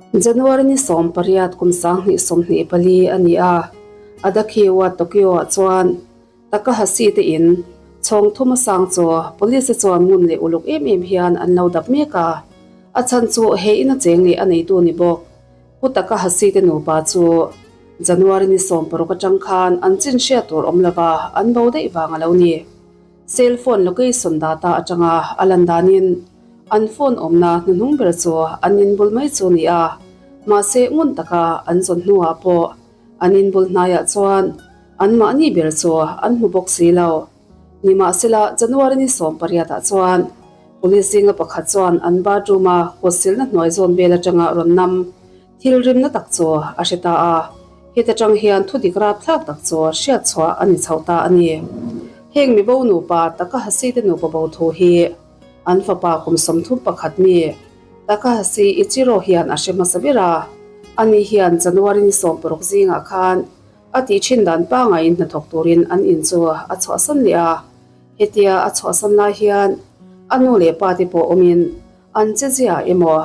January ni 18 kum 2024 a ni a, Adakhiwa Tokyo-ah chuan Takahashi te in chhawng thuma sang chu police te chuan ngun leh uluk em em hian an lo dap mek a, a chhan chu he ina cheng leh a neitu ni bawk. Pu Takahashi te nupa chu January ni 16 atang khan an chin hriat tur awm lova an bo daih vang a lo ni. Cell phone location data atanga a lan danin an phone awmna hnuhnung ber chu an inbul mai chu ni a, mahse ngun taka an zawn hnuah pawh an inbul hnaiah chuan anmahni ber chu an hmu bawk si lo. Nimahsela January ni 18 ah chuan Police zinga pakhat chuan an bathroom a kut silna hnuai zawn vel atanga rawn nam thil rimna tak chu a hre ta a, heta tang hian thu dik rap thlak tak chu hriat chhuah a ni chho ta a ni. Heng mibo nupa Takahashi te nupa bo thu hi an fapa kum 31 mi Takahashi Ichiro hian a hre hmasa ber a, ani hian January ni 16 zingah khan a tih thin dan pangaiin hnathawk turin an in chu a chhuahsan leh a. Hetia a chhuahsan lai hian a nu leh pa te pawh awmin an che zia emaw,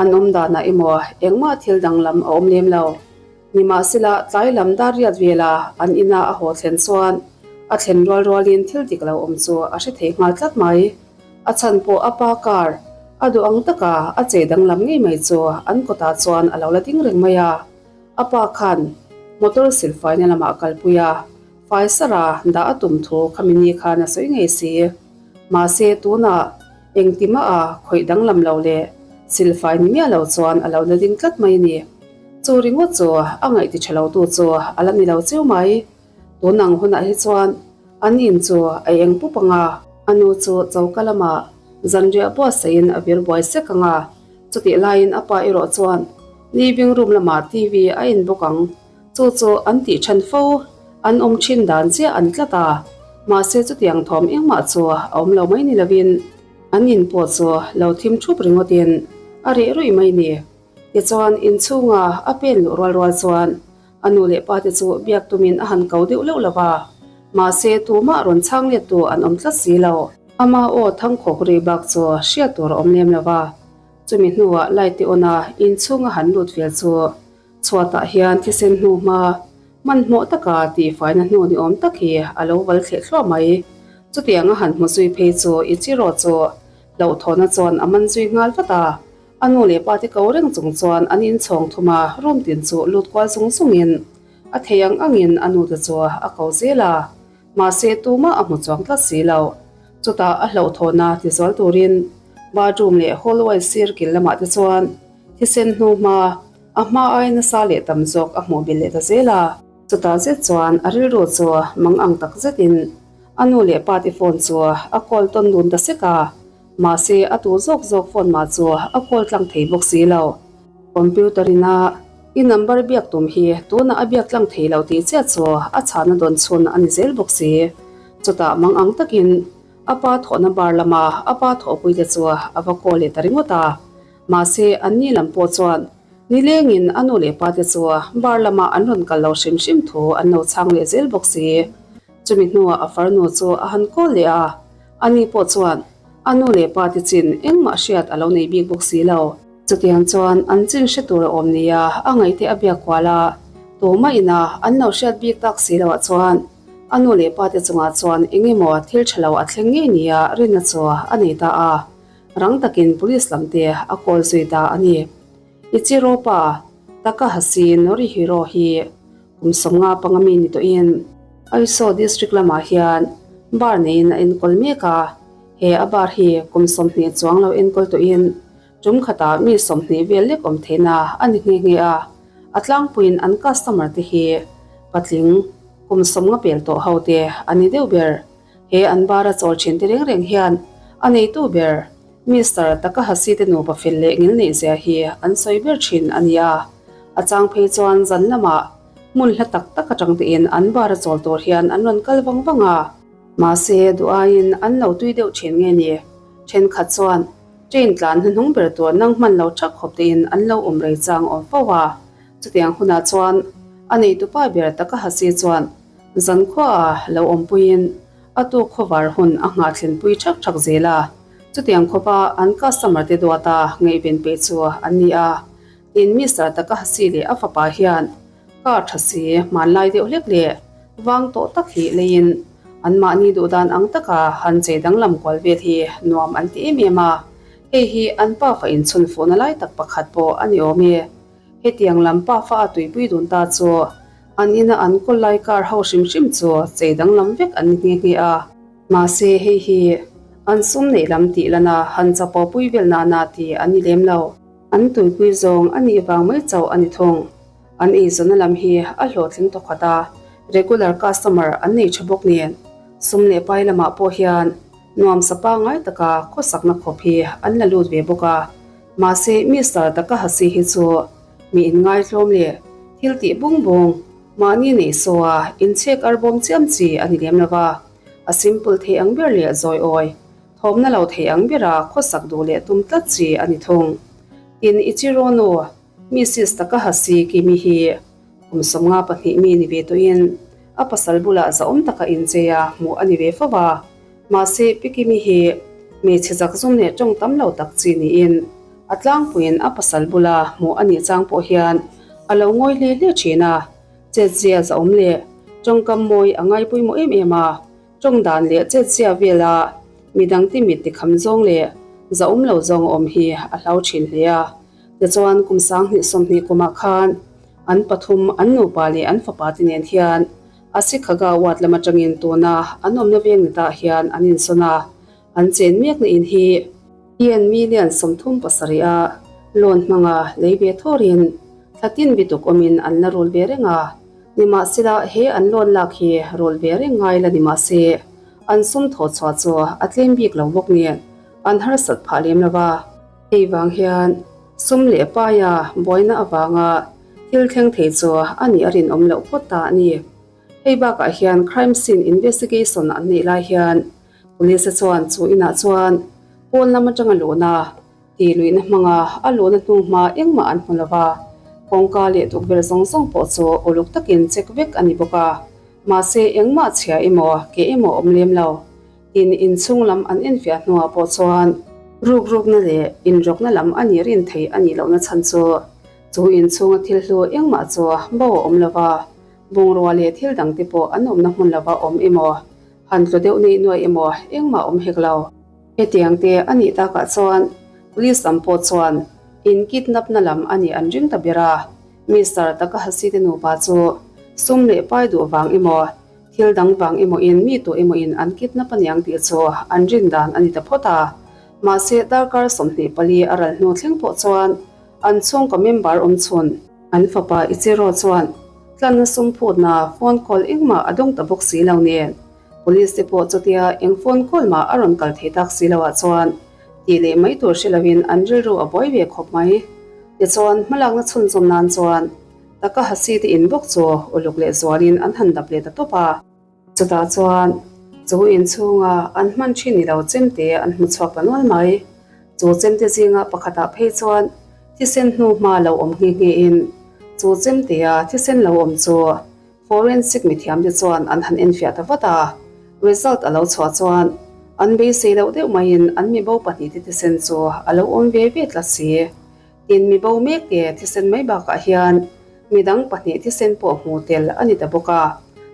an awm danah emaw engmah thil danglam a awm lem lo. Nimahsela tlai lam dar riat vela an ina a haw thlen chuan a thlen rual rualin thil dik lo awm chu a hre thei nghal tlat mai. A chhan pawh a pa car a duh ang taka a chei danglam ngei mai chu an kawtah chuan a lo la ding reng mai a. A pa khan motor silfaina lamah a kalpui a. Faisara dah a tum thu khami ni khan a sawi ngei si. Mahse tunah engtimah a khawih danglam lo leh silfai ni miah lo chuan a lo la ding tlat mai a ni. Chu ringawt chu a ngaih ti tha lo tu chu a la ni lo cheu mai. Tun ang hunah hi chuan an in chu a eng pup ang a. A nu chu choka lamah zanriah buatsaihin a vir buai sek ang a. Chutih laiin a pa erawh chuan living room lamah TV a en bawk ang. Chu chu an tih than fo, an awm thin dan chiah a ni tlat a. Mahse chutiang thawm engmah chu a awm lo mai ni lovin an in pawh chu lo thim thup ringawtin a reh ruih mai ni. Tichuan inchhunga a pen luh rual rual chuan a nu leh pa te chu biak tumin a han ko deuh loh lo va. Mahse tumah rawn chhang let tu an awm tlat si lo. Ama aw thangkhawk ri bak chu hriat tur a awm lem lo va. Chumi hnuah light te on a inchhunga han lut vel chu Chhuatah hian thisen hnu hma hmanhmawh taka tihfaina hnu ni awm tak hi a lo val thleh thluah mai. Chutiang a han hmu zui phei chu Ichiro chu hlauhthawhna chuan a man zui nghal vat a. A nu leh pa te ko reng chung chuan an inchhawng thum a, room tin chu lut kual zung zungin a thei ang angin a nu te chu a ko zel a. Mahse tumah a hmu chuang tlat si lo. Chutah a hlauhthawhna tizual turin bathroom leh hallway sir kil lamah te chuan thisen hnu hma A hma ai nasa leh tam zawk a hmuh bil leh ta zel a. Chutah zet chuan a rilru chu mang ang tak zetin a nu leh pa te phone chu a call tawn dun ta sek a, mahse a tu zawk zawk phone mah chu a call tlang thei bawk si lo. Computer in a i number biak tum hi tunah a biak tlang thei lo tih chiah chu a chhahna dawn chhun a ni zel bawk si. Chutah mang ang takin a pa thawhna bar lama a pa thawhpui te chu a va call leh ta ringawt a. Mahse, anni lam pawh chuan nilengin a nu leh pate chu bar lamah an rawn kal lo hrim hrim thu an lo chhang leh zel bawk si. Chumi hnuah a farnu chu a han kawl leh a, ani pawh chuan a nu leh pate chin engmah hriat a lo nei bik bawk si lo. Chutiang chuan an chin hre tur a awm nia a ngaihte a biak kual a, tumah ina an lo hriat bik tak si loah chuan a nu leh pate chungah chuan eng emaw thil tha lo a thleng ngei nia rinna chu a nei ta a. Rang takin police lam te a call zui ta a ni. Ichiro pa Takahashi Norihiro hi kum 15 mi ni tawhin Aiso district lamah hian bar neiin a enkawl mek a, he a bar hi kum 20 chuang lo enkawl tawhin tum khatah mi 20 vel lek awm theihna a ni nghe nghe a, a tlangpuiin an customer te hi patling kum 50 pel tawh ho te a ni deuh ber. He an bar a chawl thin te reng reng hian a neitu ber Mister Takahashi te nupa fel leh ngil neih zia hi an sawi ber thin a ni a. A chang phei chuan zan lamah hmun hla tak tak atang tein an bar a chawl tur hian an rawn kal vang vang a. Mahse duh aiin an lo tui deuh thin nge ni? Thenkhat chuan train tlan hnuhnung ber tur nang hman lo thak khawp tein an lo awm rei chang awm fo a. Chutiang hunah chuan a neitupa ber Takahashi chuan Zankhua lo awmpuiin a tuk khawvar hun a nghah thlenpui thak thak zel a, chutiang khawpa an customer te duata ngaihven peh chu an ni a. Tin Mister Takahashi leh a fapa hian car tha si hmanlai deuh hlek leh vang tawh tak hi leiin anmahni duhdan ang taka han chei danglam kual vel hi nuam an ti em em a, hei hi an pafa inchhun fuhna lai tak pakhat pawh a ni awm e. Hetiang lam pafa a tuipui dun ta chu an ina an kawl lai car ho hrim hrim chu chei danglam vek an ni nghe nghe a. Mahse hei hi an sum neih lam tih lana han chapo pui vel nana ti an ni lem lo. An tuipui zawng a nih vang mai chauh a ni thung. An eizawnna lam hi a hlawhtling tawkhat a, regular customer an nei tha bawk nen. Sum leh pai lamah pawh hian nuamsa pangngai taka khawsakna khawp hi an la lut ve bawk a. Mahse Mister Takahashi hi chu mi inngaitlawm leh thil tih bung bung, mahni neih saw a inchhek arbawm chiam chi a ni lem lo va. A simple thei ang ber leh zawi awi. Thawmna lo thei ang bera khawsak duh leh tum tlat chi a ni thung. Tin, Ichiro nu, Mrs. Takahashi Kimi hi kum 52 mi ni ve tawhin a pasal bulah zahawm taka inchei a hmuh a ni ve fo va. Mahse, Pi Kimi hi hmeichhe zakzum leh tawng tam lo tak chi niin a tlangpuiin a pasal bula hmuh a nih chang pawh hian a lo ngawi hle hle thin a, chetzia zahawm leh tawngkam mawi a ngai pawimawh em em a. Tawng dan leh chetzia vela midangte mit tikham zawng leh zahawm lo zawng a awm hi a hlau thin hle a. Tichuan kum 2020 kumah khan an pathum an nupa leh an fapa te nen hian Asikhagha ward lam atangin tuna an awmna veng ni tah hian an insawn a, an chen mekna in hi yen million 37 a loan hmanga lei ve thawrin thla tin bituk awmin an la rul ve reng a. Nimahsela, he an loan lak hi rul ve reng ngai la ni mahse, an sum thaw chhuah chu a tlem bik lo bawk nen an harsat phah lem lo va. Hei vang hian sum leh paia buaina avanga thil thleng thei chu a nih a rinawm loh phawt ta a ni. Hei bakah hian crime scene investigation an neih lai hian police chuan chu inah chuan pawn lam atanga luhna Ti luihna hmanga a luhna hnu hma engmah an hmu lo va, kawngka leh tukverh zawng zawng pawh chu uluk takin check vek a ni bawk a. Mahse engmah chhia emaw ke emaw awm lem lo. Tin inchhung lam an enfiah hnuah pawh chuan rukrukna leh inrawkna lam a nih rin thei a nih lohna chhan chu chu inchhunga thil hlu engmah chu bo a awm lo va, bungrua leh thil dangte pawh an awmna hmun lova awm emaw han tlu deuh neih nuaih emaw engmah awm hek lo. Hetiang te a nih takah chuan Police lam pawh chuan in kidnap na lam a nih an ring ta ber a, Mister Takahashi te nupa chu sum leh pai duh vang emaw thil dang vang emaw in mi tu emaw in an kidnap a niang tih chu an rin dan a ni ta phawt a. Mahse darkar 24 a ral hnu thleng pawh chuan an chhungkaw member awm chhun, an fapa Ichiro chuan tlanna sum phutna phone call engmah a dawng ta bawk si lo nen Police te pawh chutia eng phone call mah a rawn kal thei tak si lo ah chuan tih leh mai tur hre loin an rilru a buai ve khawp mai. Tichuan hmalakna chhunzawm nan chuan Takahashi te in bawk chu uluk leh zualin an han dap leh ta tawp a. Chutah chuan chu inchhunga an hman thin ni lo chemte an hmu chhuak ta nual mai. Chu chemte zinga pakhatah phei chuan thisen hnu hma lo awm nghe nghe in chu chemtea thisen lo awm chu Forensic mithiamte chuan an han enfiah ta vat a, result a lo chhuah chuan an beisei loh deuh maiin an mibo pahnihte thisen chu a lo awm ve ve tlat si. Tin, mibo mekte thisen mai bakah hian midang pahnih thisen pawh hmu tel a ni ta bawk a,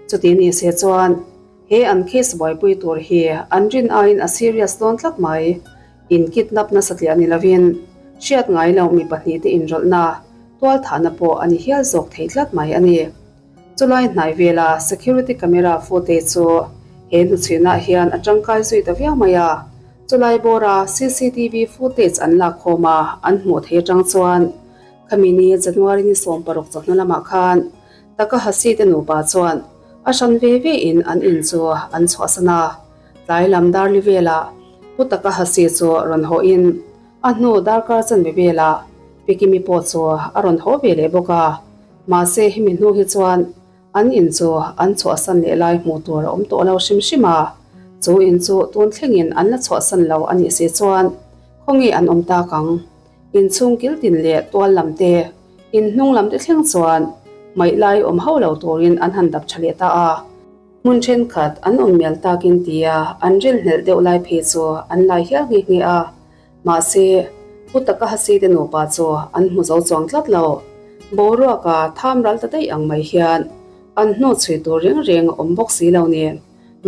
chuti ni se chuan he an case buaipui tur hi an rin aiin a serious dawn tlat mai. In kidnap nasa tliah ni lovin hriat ngai loh mi pahnihte inrawlhna tualthahna pawh a ni hial zawk thei tlat mai a ni. Chulai hnai vela security camera footage chu he hnuchhuihnah hian a tangkai zui ta viau mai a. Chulai bawra cctv footage an lak khawm a, an hmuh thei atang chuan khami ni January ni 16 chawhnu lamah khan Takahashi te nupa chuan a hran ve ve in an in chu an chhuahsan a. Tlai lam darli velah Pu Takahashi chu rawn haw in a hnu darkar chanve velah Pi Kimi pawh chu a rawn haw ve leh bawk a. Mahse hemi hnu hi chuan an in chu an chhuahsan leh lai hmuh tur a awm tawh lo hrim hrim a. Chu in chu tun thlengin an la chhuahsan lo a nih si chuan khawnge an awm tak ang? Inchhung kil tin leh tual lam te, in hnung lam te thleng chuan hmaih lai awm hauh lo turin an han dap tha leh ta a. Hmun thenkhat an awm mial takin tia an rilhnelh deuh lai phei chu an lai hial nghe nghe a. Mahse, Pu Takahashi te nupa chu an hmu zo chuang tlat lo. Boruaka tham ral ta daih ang mai hian an hnu chhui tur reng reng a awm bawk si lo nen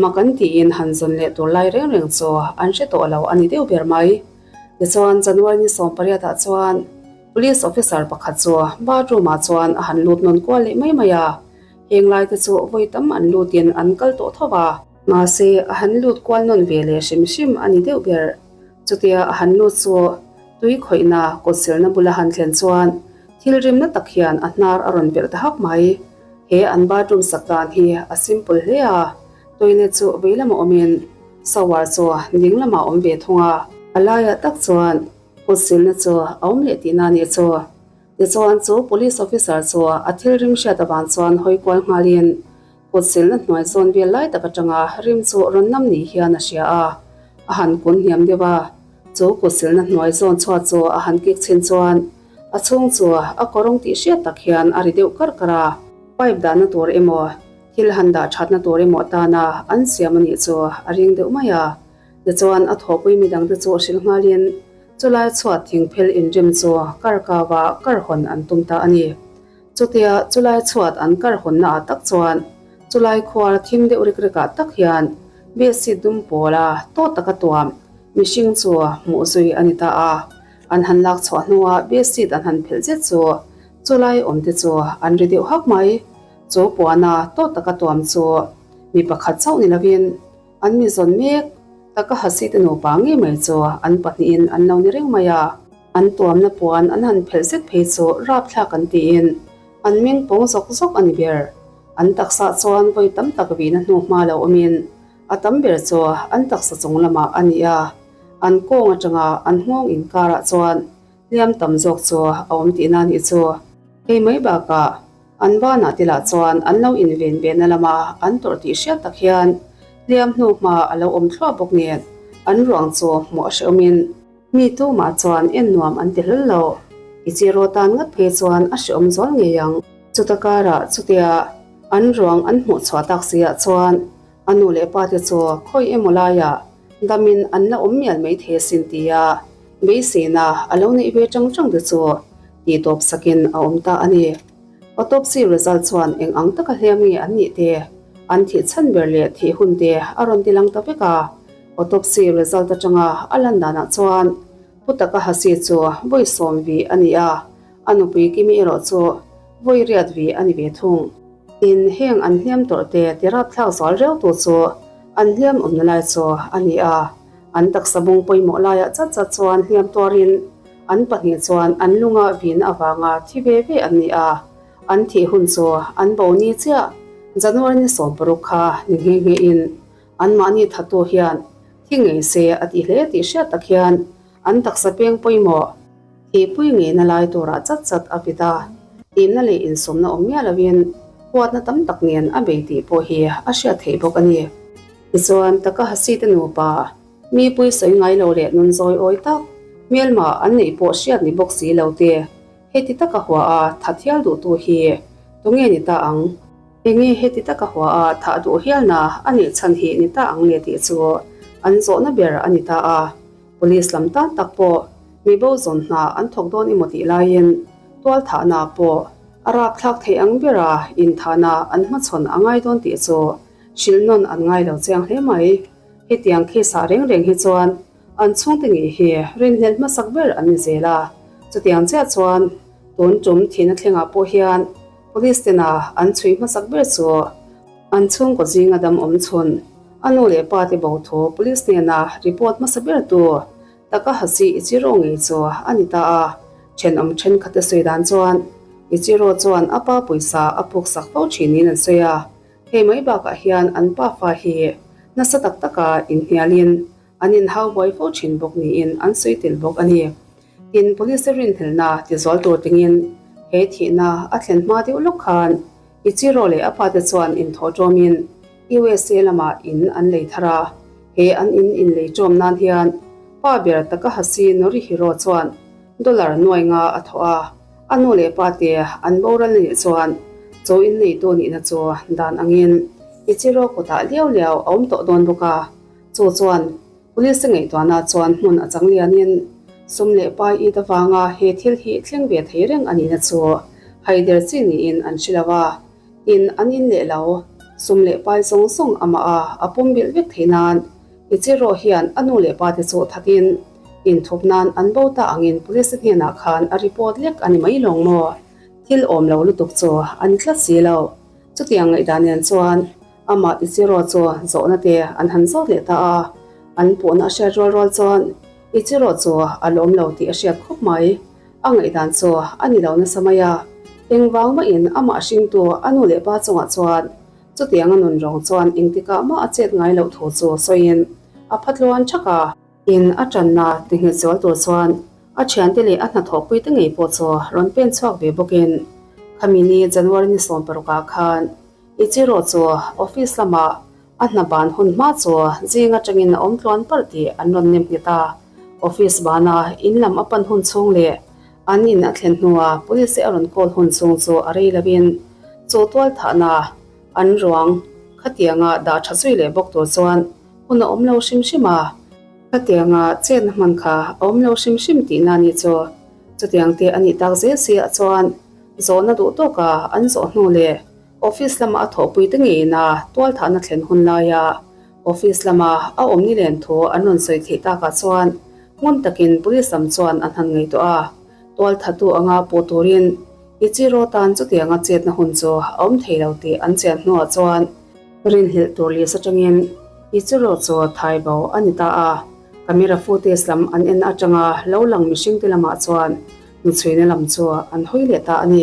mak an tiin han zawn leh tur lai reng reng chu an hre tawh lo a ni deuh ber mai. Tichuan January ni 18 ah chuan Police officer pakhat chu bathroom ah chuan a han lut nawn kual leh mai mai a, heng lai te chu vawi tam an lutin an kal tawh tho va. Mahse a han lut kual nawn ve leh hrim hrim a ni deuh ber. Chutia a han lut chu tui khawihna kawtselna bula han thlen chuan thil rimna tak hian a hnar a rawn belh ta hak mai. He an bathroom sak dan hi a simple hle a, toilet chu vei lamah awmin shower chu ding lamah a awm ve thung a. A laiah tak chuan kawtselna chu a awm leh tihna a nih chu. Tichuan chu police officer chu a thil rim hriat avang chuan hawi kual nghalin Kut silna hnuai zawn vel lai tak atanga rim chu rawn nam ni hian a hria a, a han kun hniam deuh a. Chu kut silna hnuai zawn chhuat chu a han kik chhin chuan a chhung chu a kawrawng tih hriat tak hian a ri deuh karh karh a. Pipe dahna tur emaw, thil han dah thatna tur emaw atana an siam a nih chu a ring deuh mai a. Tichuan a thawhpui midangte chu hrilh nghalin chulai chhuat thingphel inrem chu kar kau-ah kar hawn an tum ta a ni. Chutia chulai chhuat an kar hawnna ah tak chuan chulai khuar thim deuh rik rik ah tak hian bedsheet dum pawl a tawt taka tuam mihring chu hmuh zui a ni ta a. An han lak chhuah hnua bedsheet an han phelh zet chu chulai awm te chu an ri deuh hak mai. Chu puana tawt taka tuam chu mi pakhat chauh ni lovin an mi zawn mek taka Hasite nupa ngei mai chu an pahnihin an lo ni reng mai a. An tuamna puan an han phelh zet phei chu rapthlak an tiin an meng pawng zawk zawk a ni ber. An taksa chuan vawi tam tak vihna hnu hma lo awmin a tam ber chu an taksa chung lamah a ni a, an kawng atanga an nghawng inkarah chuan hliam tam zawk chu a awm tihna a nih chu. Hei mai bakah an banah te lah chuan an lo inven vehna lama an tawrh tih hriat tak hian hliam hnu hma a lo awm thluah bawk nen an ruang chu hmuh a hrehawmin, Mi tumah chuan en nuam an ti hlul lo. I chiro tan ngat phei chuan a hreawm zual ngei ang. Chuta karah chutia an ruang an hmuh chhuah tak si ah chuan a nu leh pa te chu khawi emaw laiah damin an la awm mial mai thei asin tia beiseina a lo neih ve chang chang te chu tih tawp sakin a awm ta a ni. Autopsy result chuan eng ang taka hliam nge an nih te, an thih chhan ber leh thih hun te a rawn ti lang ta vek a. Autopsy result atanga a lan danah chuan Pu Takahashi chu vawi sawm vi a ni a, a nupui Kimi erawh chu vawi riat vi a ni ve thung. Tin, heng an hliam tawrh te ti rapthlak zual reuh tu chu an hliam awmna lai chu a ni a, an taksa bung pawimawh laiah chat chat chuan hliam tuarin an pahnih chuan an lunga vina avanga thi ve ve an ni a, an thih hun chu an bo ni chiah January ni 16 kha ni nghe nghe in Anmahni thatu hian thi ngei se a ti hle tih hriat tak hian an taksa peng pawimawh thihpui ngeina lai turah chat chat a vit a, timna leh insawmna awm miah loin huatna tam tak nen a bei tih pawh hi a hriat theih bawk a ni. Tichuan, Takahashi te nupa mi pui sawi ngai lo leh nun zawi awi tak, hmelma an neih pawh hriat ni bawk si lo te, heti taka hua a that hial duhtu hi tunge ni ta ang? Enge heti taka hua a thah duh hialna a nih chhan hi ni ta ang le tih chu an zawhna ber a ni ta a. Police lam tan tak pawh mi bo zawn hna an thawk dawn emaw tih laiin tual thahna pawh a rapthlak thei ang bera inthahna an hmachhawn a ngai dawn tih chu hrilh nawn an ngai lo chiang hle mai. Hetiang case ah reng reng hi chuan an chhungte ngei hi rinhlelh hmasak ber an ni zel a. Chutiang chiah chuan tun tum thihna thlengah pawh hian Police tena an chhui hmasak ber chu an chhungkaw zinga dam awm chhun a nu leh pa te bo thu police hnena report hmasa ber tu Takahashi Ichiro ngei chu a ni ta a. Thenawm thenkhat te sawi dan chuan Ichiro chuan a pa pawisa a puk sak fo thinin an sawi a, hei mai bakah hian an pafa hi nasa tak taka inhnialin an inhau buai fo thin bawk niin an sawi tel bawk a ni. Tin, Police rinhlelhna tizual tur tingin he thihna a thlen hma deuh lawk khan Ichiro leh a pate chuan inthawh ṭawmin USA lamah in an lei thar a. He an in inlei ṭawm nan hian pa ber Takahashi Norihiro chuan dollar nuai nga a thawh a. A nu leh pate an boral nih chuan chaw inneitu nihna chu dan angin Ichiro kutah liau liau a awm tawh dawn bawk a. Chu chuan Police te ngaihtuahna chuan hmun a chang lianin. Sum leh pai it avanga he thil hi thleng ve thei reng a nihna chu haider chi niin an hre lo a, tin an in leh lo. Sum leh pai zawng zawng amah a a pum bilh vek theih nan Ichiro hian a nu leh pa te chu thatin inthup nan an bo ta angin police hnenah khan a report lek a ni mai lawng maw? Thil awm lo lutuk chu a ni tlat si lo. Chutiang ngaihdan nen chuan Amah Ichiro chu zawhna te an han zawt leh ta a, an puhna a hriat rual rual chuan Ichiro chu a lawm lo tih a hriat khawp mai. A ngaihdan chu a ni lo nasa mai a, engvang mahin amah hringtu a nu leh pa chungah chuan chutiang a nun rawng chuan engtikah mah a chet ngai loh thu chu sawiin a phatluan thak a. In a tanna ti nghet zual tur chuan a thiante leh a hnathawhpui te ngei pawh chu rawn pen chhuak ve bawkin khami ni January ni 16 ah khan Ichiro chu office lamah a hna ban hun hma chu zing atangin a awm tluan parh tih an rawn nem nghet a. Office bana in lam a pan hun chhung leh an in a thlen hnua police a rawn call hun chhung chu a rei lovin chu tual thahna an ruang khatianga dah tha zui leh bawk tur chuan hun a awm lo hrim hrim a. Khatianga chetna hman kha a awm lo hrim hrim tihna ni chu chutiang te a nih tak zel si ah chuan Zawhna duh tawka an zawh hnu leh office lama a thawhpui te ngeiin a tualthahna thlen hun laia office lama a awm ni len thu an rawn sawi theih takah chuan ngun takin police lam chuan an han ngaihtuah a, tualthatu anga puh turin Ichiro tan chutianga chetna hun chu a awm thei lo tih an chian hnuah chuan rinhlelh tur list atangin Ichiro chu thai bo a ni ta a, camera footage lam an en atanga lo lang mihringte lamah chuan Hnuchhuina lam chu an hawi leh ta a ni.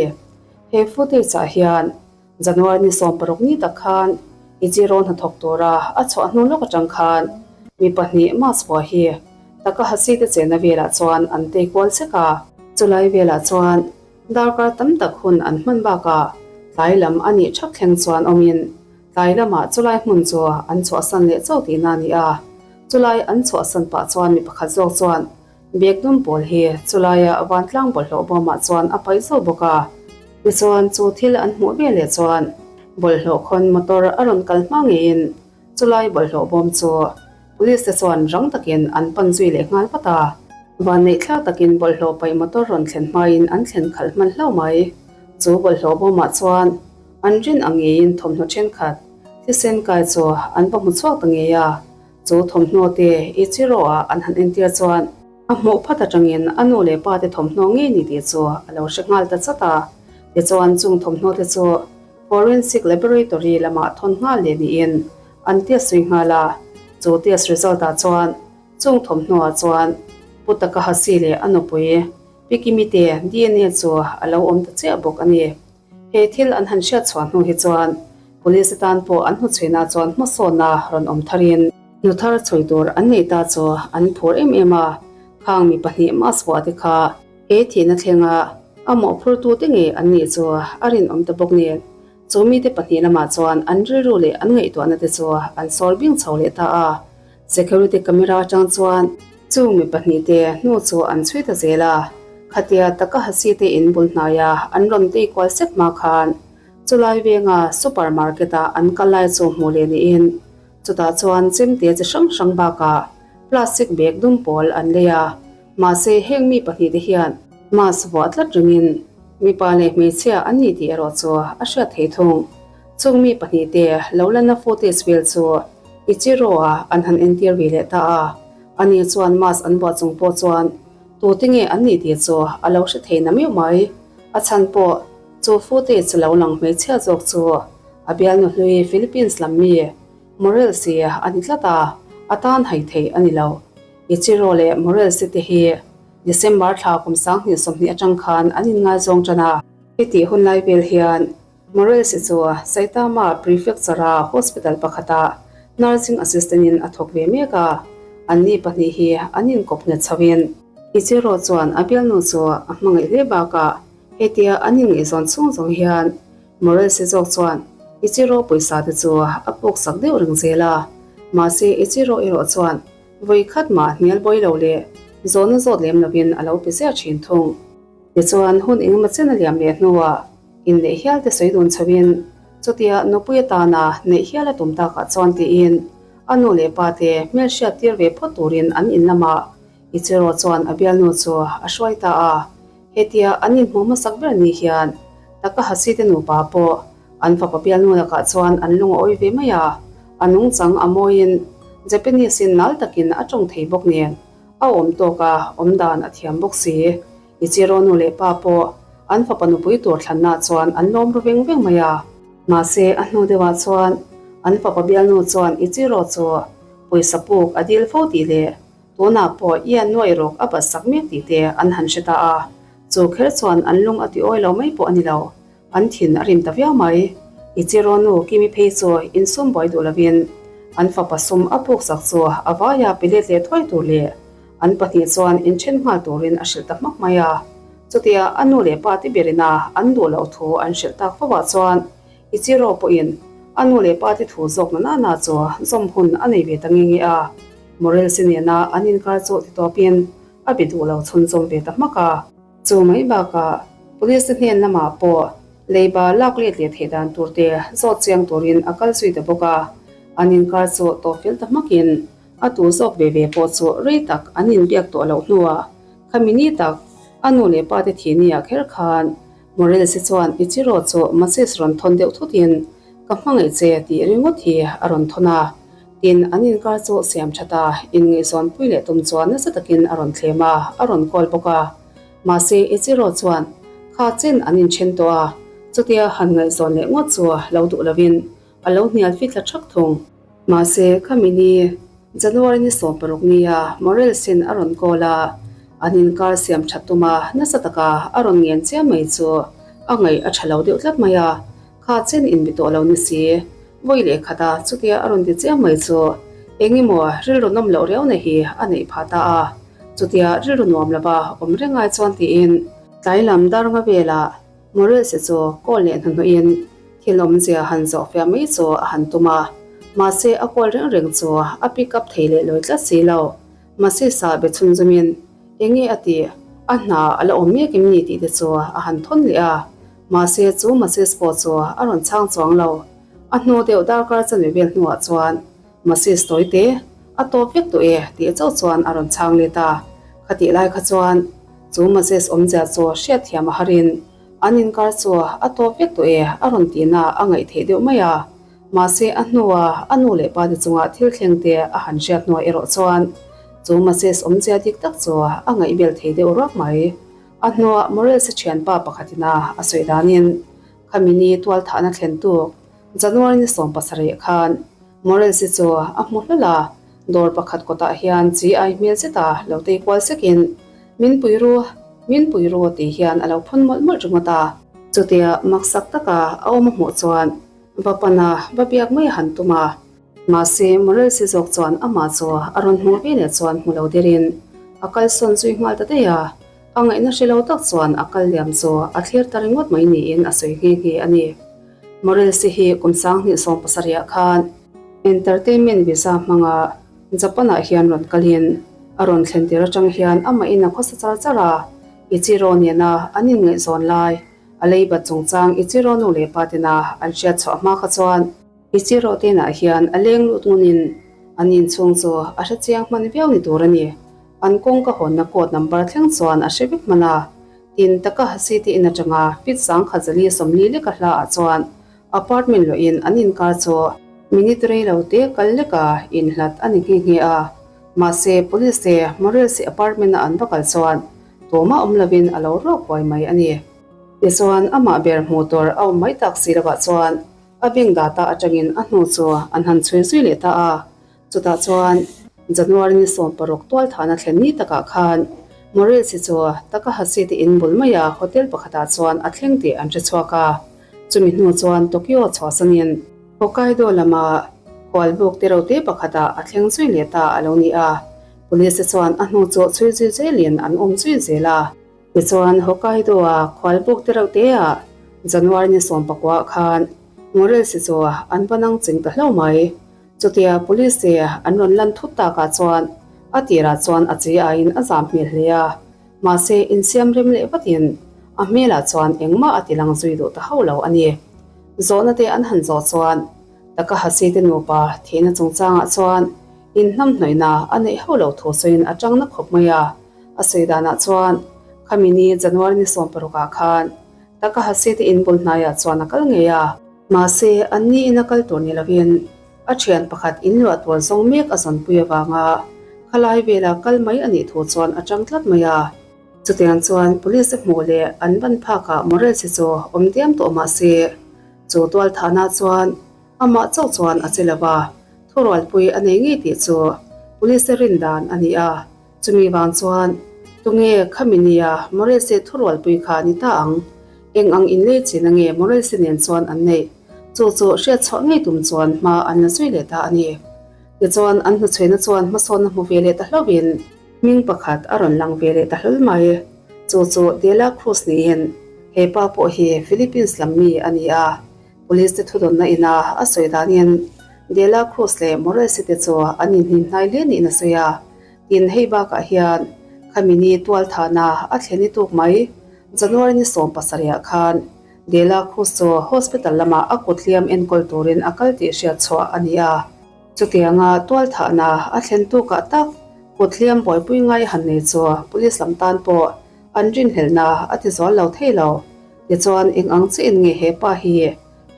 He footage ah hian January ni 16 ni tak khan Ichiro hnathawk tura a chhuah hnu lawk atang khan mi pahnih mask vuah hi Takahashi te chenna velah chuan an tei kual chek a. Chulai velah chuan darkar tam tak hun an hman bakah tlai lam a nih thak thleng chuan awmin tlai lamah chulai hmun chu an chhuahsan leh chauh tihna a ni a. Chulai an chhuahsan pah chuan mi pakhat zawk chuan Bag dum pawl hi chulaia vantlang bawlhhlawh bawmah chuan a paih zauh bawk a. Tichuan chu thil an hmuh ve leh chuan bawlhhlawh khawn motor a rawn kal hma ngeiin chulai bawlhhlawh bawm chu police te chuan rang takin an pan zui leh nghal vat a. Vanneih thlak takin bawlhhlawh paih motor rawn thlen hmain an thlen khalh hman hlauh mai. Chu bawlhhlawh bawmah chuan an rin ang ngeiin thawmhnaw thenkhat thisen kai chu an va hmu chhuak ta ngei a. Chu thawmhnaw te Ichiro ah an han entir chuan a hmuh phat atangin a nu leh pa te thawmhnaw ngei ni tih chu a lo hre nghal ta chat a. Tichuan chung thawmhnaw te chu Forensic Laboratory lamah thawn nghal leh niin an test zui nghal a. Chu test result ah chuan chung thawmhnaw ah chuan Pu Takahashi leh a nupui Pikimi te DNA chu a lo awm ta chiah bawk a ni. He thil an han hriat chhuah hnu hi chuan Police atan pawh an hmuchhuihna chuan hmasawnna rawn awm tharin hnu thar chhui tur an nei ta chu an phur em em a, khang mi pahnih mask vuah te kha he thihna thlenga a mawhphurtu te ngei an nih chu a rinawm ta bawk nen chu mite pahnih lamah chuan an rilru leh an ngaihtuahna te chu an sawr bing chho leh ta a. Security camera atang chuan chung mi pahnih te hnu chu an chhui ta zel a, khatia Takahashi te in bul hnaia an rawn tei kual sek hma khan chulai venga super market ah an kal lai chu hmuh leh niin chutah chuan chemte chi hrang hrang bakah plastic bag dum pawl an lei a, mahse heng mi pahnih te hian mask vuah tlat ringin mipa leh hmeichhia an ni tih erawh chu a hriat thei thung. Chung mi pahnih te lo lanna footage vel chu Ichiro-a an han entir ve leh ta a, ani chuan mask an buah chung pawh chuan tute nge an nih tih chu a lo hre thei na meuh mai. A chhan pawh chu footage lo lang hmeichhia zawk chu a bialnu hlui Philippines lam mi Morels-i a ni tlat a, a tan hai thei a ni lo. Ichiro leh Morels-i te hi December thla kum 2020 atang khan an inngaizawng tan a. Hetih hun lai vel hian Morales chu Saitama Prefecture-a hospital pakhatah nursing assistant-in a thawk ve mek a, anni pahnih hi an inkawp nghet chhoin. Ichiro chuan a bialnu chu a hmangaih hle bakah hetia an inngaihzawn chhung zawng hian Morales zawk chuan Ichiro pawisa te chu a puksak deuh reng zel a, mahse Ichiro erawh chuan vawi khat mah hnial bawi lo leh zawhna zawt lem lovin a lo pe ziah thin thung. Tichuan hun engemaw chen a liam leh hnuah Inneih hial te sawi dun chhoin chutia nupui atana neih hial a tum takah chuan tiin a nu leh pa te hmelhriat tir ve phawt turin an in lamah. Ichiro chuan a bialnu chu a hruai ta a. Hetia an inhmuh hmasak ber ni hian Takahashi te nupa pawh an fapa bialnu lakah chuan an lung a awi ve mai a, a nungchang a mawiin Japanese in nal takin a tawng thei bawk nen a awm tawk a, awm dan a thiam bawk si. Ichiro nu leh pa pawh an fapa nupui tur thlanna chuan an lawm ru veng veng mai a. Mahse a hnu deuhah chuan an fapa bialnu chuan Ichiro chu pawisa puk a dil fo tih leh Tunah pawh Ian nuaih rawk a bat sak mek tih te an han hre ta a, chu kher chuan an lung a ti awi lo mai pawh a ni lo, an thin a rim ta viau mai. Ichiro nu Kimi phei chu insum buai duh lovin an fapa sum a puk sak chu a vaia pe let leh thuai tur leh an pahnih chuan inthen nghal turin a hrilh ta hmak mai a. Chutia a nu leh pa te berina an duh loh thu an hrilh tak fo ah chuan Ichiro pawhin a nu leh pa te thu zawk na nana chu zawm hun a nei ve ta nge nge a. Morelsi nena an inkar chu ti tawpin a be duh lo chhunzawm ve ta hmak a. Chu mai bakah Police te hnen lamah pawh leiba lak let leh theih dan tur te zawt chiang turin a kal zui ta bawk a. An inkar chu tawp fel ta hmakin a tu zawk ve ve pawh chu rei tak an inbiak tawh loh hnuah khami ni tak a nu leh pa te thih ni ah kher khan Morelsi chuan Ichiro chu message rawn thawn deuh thutin ka hmangaih che tih ringawt hi a rawn thawn a. Tin, an inkar chu siam that a, inngaihzawnpui leh tum chuan nasa takin a rawn thlem a, a rawn call bawk a. Mahse, Ichiro chuan kha chen an inthen tawh a, chutia han ngaihzawn leh ngawt chu lo duh lovin a lo hnial fit thla thak thung. Mahse, khami ni January ni 16 nia Morelsin a rawn call a, an inkar siam that tuma nasa taka a rawn ngen chiam mai chu a ngaih a tha lo deuh tlat mai a. Kha chen inbi tawh lo ni si, vawi leh khat a chutia a rawn ti chiam mai chu eng emaw rilru nawm loh riau na hi a neih phah ta a, chutia rilru nuam lova awm reng ai chuan tiin tlai lam dar nga velah Morris-i chu call leh hnuhnawhin thil awmzia han zawh fiah mai chu a han tum a, mahse a call reng reng chu a pick up thei leh lawi tlat si lo. Masisa be chhunzawmin eng nge a tih, a hna a la awm mek em ni tih te chu a han thawn leh a. Mahse chu Masis pawh chu a rawn chhang chuang lo. A hnu deuh darkar chanve vel hnuah chuan Masis tawi te, a tawp vek tawh e tih chauh chuan a rawn chhang let a. Khatih lai kha chuan chu Masis awmzia chu hriatthiam a harin an inkar chu a tawp vek tawh e a rawn tihna a ngaih theih deuh mai a. Mahse a hnua a nu leh pa te chunga thil thleng te a han hriat hnuah erawh chuan chu Masis awmzia dik tak chu a ngaihbel thei deuh ruak mai. A hnuah Morales-a thianpa pakhatin a a sawi danin khami ni tualthahna thlen tuk January ni 17 khan Morales-i chu a hmu hlawl a, dawr pakhat kawtah hian chi ai hmel zeta lo tei kual sekin Min pui ru, min pui ru tih hian a lo phun mawlh mawlh ringawt a. Chutia maksak taka a awm a hmuh chuan va pan a, va biak mai a han tum a. Mahse, Morales-i zawk chuan amah chu a rawn hmuh ve leh chuan hmu lo derin a kalsawn zui nghal ta daih a. A ngaihna hre lo tak chuan a kal liam chu a thlir ta ringawt mai niin a sawi nghe nghe a ni. Morales-i hi kum 2017 ah khan entertainment visa hmanga Japan-ah hian rawn kalin a rawn thlen tir atang hian amahin a khawsa char char a, Ichiro nena an inngaihzawn lai a leibat chungchang Ichiro nu leh pa tena an hriat chhuah hma kha chuan Ichiro tenah hian a leng lut ngunin an inchhung chu a hre chiang hman viau ni tur a ni. An kawngka hawnna code number thleng chuan a hre vek hman a, tin Takahashi te in atanga feet 1040 leka hla ah chuan apartment luahin an inkar chu minute rei lo te kal leka inhlat a ni nghe nghe a. Mahse, police te Morales-i apartment a an va kal chuan tumah awm lovin a lo ruak huai mai a ni. Tichuan, amah ber hmuh tur a awm mai tak si lovah chuan a beng data atangin a hnu chu an han chhui zui leh ta a. Chutah chuan January ni 16 tualthahna thlen ni takah khan Morales-i chu Takahashi te in bul maia hotel pakhatah chuan a thleng tih an hre chhuak a. Chumi hnu chuan Tokyo chhuahsanin Hokkaido lama khualbuk te pakhatah a thleng zui leh ta a lo ni a. Police te chuan a hnu chu chhui zui zelin an awm zui zel a. Tichuan Hokkaido-a khualbuk tereuhte-ah January ni 19 khan Morales-i chu an va nang ching ta hlauh mai. Chutia police te an rawn lan thut takah chuan a tirah chuan a chi aiin a zam hmel hle a, mahse insiam rem leh vatin a hmelah chuan engmah a ti lang zui duh ta hauh lo a ni. Zawhna te an han zawh chuan Takahashi te nupa thihna chungchangah chuan. Inhnamhnawihna a neih hauh loh thu sawiin a tang na khawp mai a. A sawi danah chuan khami ni January ni 16 ah khan Takahasi te in bul hnaiah chuan a kal ngei a. Mahse, an ni in a kal tur ni lovin a thian pakhat in luah tur zawng mek a zawnpui avanga khalai vela kal mai a nih thu chuan a tang tlat mai a. Chutiang chuan police hmuh leh an ban phakah Morales hi chu awm diam tawh mah se, chu tualthahna chuan amah chauh chuan a che lo va, thurualpui a nei ngei tih chu police rin dan a ni a. Chumi vang chuan tunge khami nia Morales thurualpui kha ni ta ang? Eng ang inlei chin ange Morales nen chuan an neih? Chu chu hriatchhuah ngei tum chuan hma an la zui leh ta a ni. Tichuan an hnuchhuina chuan hmasawnna hmu ve leh ta hlauhin, Hming pakhat a rawn lang ve leh ta hlawl mai. Chu chu De La Cruz niin he pa pawh hi Philippines lam mi a ni a. Police te thudawnna ina a sawi danin De La Cruz leh Morales te chu an inhnim hnai hle niin a sawi a. Tin, hei bakah hian khami ni tualthahna a thlen i tuk mai. January ni 17 ah khan De La Cruz chu hospital lamah a kut hliam enkawl turin a kal tih hriatchhuah a ni a. Chutianga tualthahna a thlen tukah tak kut hliam buaipui ngai han nei chu police lam tan pawh an rinhlelhna a ti zual lo thei lo. Tichuan eng ang chiah in nge he pa hi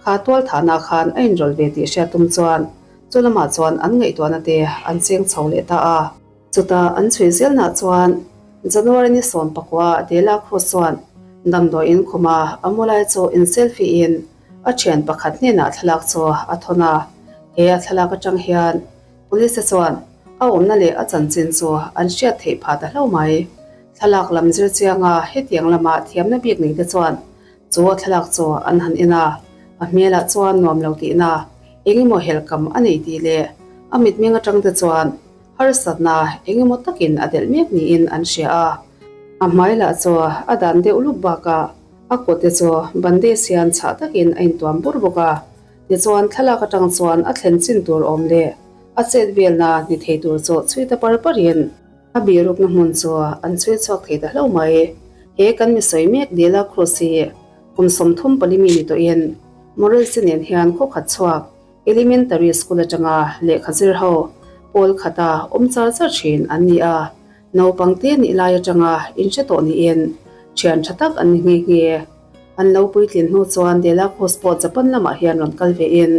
kha tualthahna khan a inrawlh ve tih hriat tum chuan chu lamah chuan an ngaihtuahna te an cheng chho leh ta a. Chutah an chhui zelnah chuan January ni 19 De La Cruz chuan damdawiin khuma a mu lai chu in selfie in A thian pakhat hnenah thlalak chu a thawn a, he a thlalak atang hian Police te chuan a awmna leh a chanchin chu an hriat theih phah ta hlo mai. Thlalak lam zir chianga hetiang lama thiamna bik nei te chuan chu a thlalak chu an han en a, a hmelah chuan nuam lo tihna engemaw helhkam a nei tih leh a mitmeng atang te chuan harsatna engemaw takin a delh mek niin an hria a. A hmai lah chu a dan deuh lup bakah A kut te chu bandage hian chhah takin a intuam bur bawk a, tichuan thlalak atang chuan a thlen chin tur awm leh a chet velna ni thei tur chu chhui ta par parin a birukna hmun chu an chhui chhuak thei ta hlo mai. He kan mi sawi mek De La Cruz hi kum 34 mi ni tawhin Morales nen hian khaw khat chhuak Elementary School atanga lehkha zir ho pawl khata awm char char thin an ni a. Naupang te nih lai atanga inhre tawh niin thian tha tak an ni nghe nghe. An lo puitlin hnu chuan De La Cruz pawh Japan lamah hian rawn kal ve in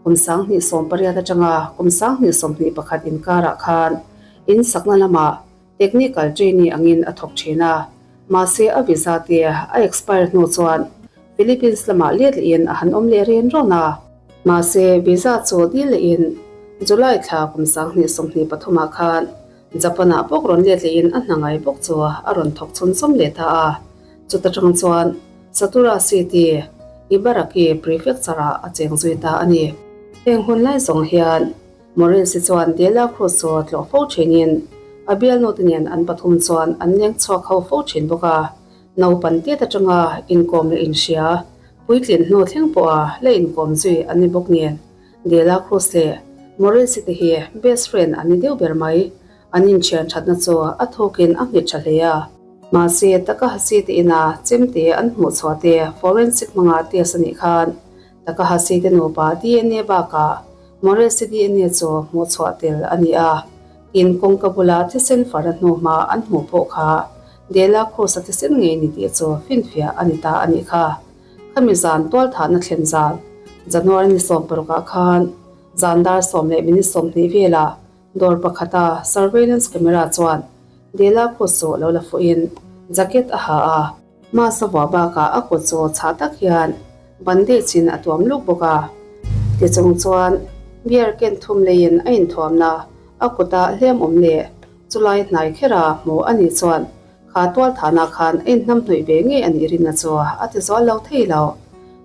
kum 2018 atanga kum 2021 inkarah khan in sakna lamah technical trainee angin a thawk thin a. Mahse a visa te a expire hnu chuan Philippines lamah let lehin a han awm leh ren rawn a. Mahse visa chu dil lehin July thla kum 2023 ah khan Japan-ah bawk rawn let lehin a hna ngai bawk chu a rawn thawk chhun chawm leh ta a. Chuta tang chuan Satura City, Ibaraki Prefecture-ah a cheng zui ta a ni. Heng hun lai zawng hian Morris-i chuan De La Cruz chu tlawh fo thinin a bialnute nen an pathum chuan an leng chhuak ho fo thin bawk a. Naupan tet atanga inkawm leh inhria, puitlin hnu thleng pawha la inkawm zui an ni bawk nen. De La Cruz leh Morris-i te hi best friend an ni deuh ber mai. An inthian thatna chu a thawkin a nghet tha hle a. Mahse, Takahasi te ina chemte an hmuh chhuah te forensic hmanga test a nih khan Takahasi te nupa DNA bakah Morris-i DNA chu hmuh chhuah tel a ni a. Tin, kawngka bula thisen fara hnuhma an hmuh pawh kha De La Cruz-a thisen ngei ni tih chu finfiah a ni ta a nih kha. Khami zan tualthahna thlen zan January ni 16 ah khan zan dar sawm leh minute 20 velah dawr pakhata surveillance camera chuan De La Cruz chu lo la fuhin jacket a ha a. Mask a vuah bakah a kut chu chhah tak hian bandage in a tuam luk bawk a. Tichung chuan beer ken thum leiin a inthuamna a kutah hliam awm leh chulai hnai khera hmuh a nih chuan Kha tualthahna khan a inhnam hnawih ve ngei a nih rinna chu a ti zual lo thei lo.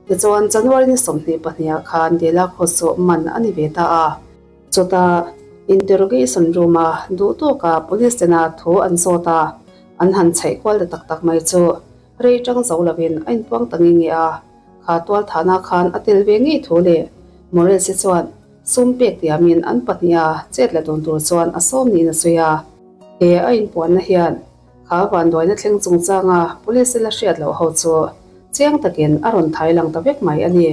Tichuan, January ni 22 ah khan De La Cruz chu man a ni ve ta a. Chutah, interrogation room-a duh tawka police tena thu an zawt a, an han chhaih kual ta tak tak mai chu rei tang zo lovin a inpuang ta nge nge a. Kha tualthahna khan a tel ve ngei thu leh Morales-i chuan sum pek tiamin an pahniha chet la dun tur chuan a sawm niin a sawi a. He a inpuanna hian kha vanduaina thleng chungchanga police la hriat loh ho chu chiang takin a rawn thai lang ta vek mai a ni.